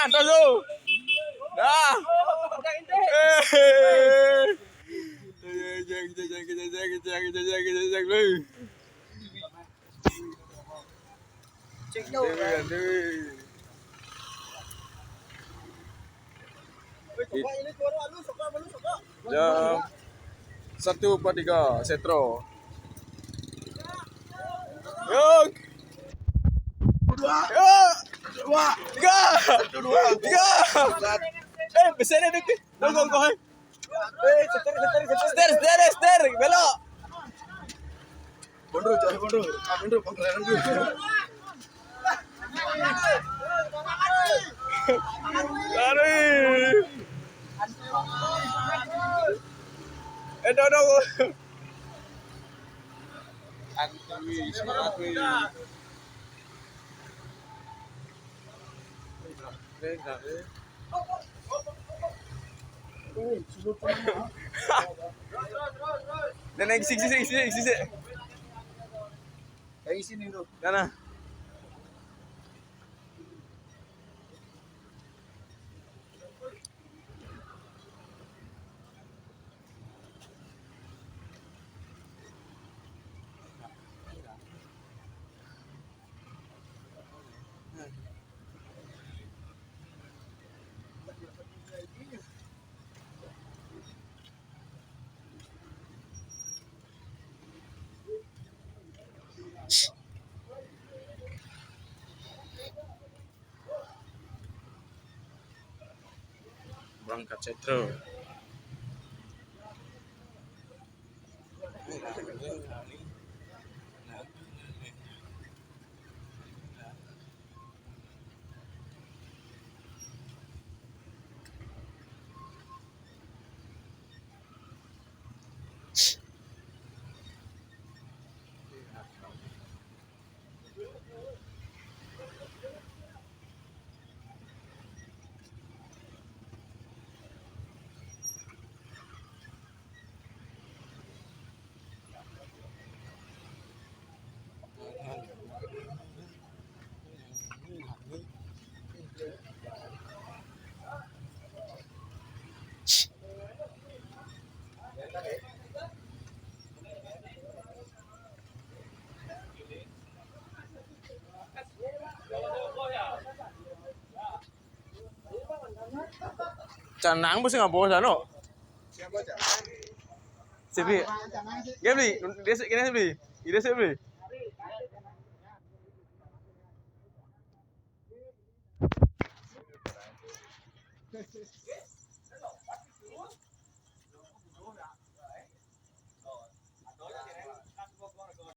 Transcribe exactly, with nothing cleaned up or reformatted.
Antoso. Dah. Eh. Dewi, Dewi. Jam satu empat tiga, Setro. Yo. Yo. Tiga. Tiga. Eh, besar dia, Dek. Go, go, go. Setir, setir, setir. Setir, setir, setir. Belok. Mundur, jangan mundur. Ah, mundur, pangkalan dulu. Lari. Eh, dong, dong. Antri, semangat, wih. Udah naik sik, sik, sik, sik, sik. Kayak sini tuh. Sana. Berangkat Setro. Canang bos ngabo sano. Siapa, Cak? Sipi. Gabli, dia sih, kena sipi. Dia sipi.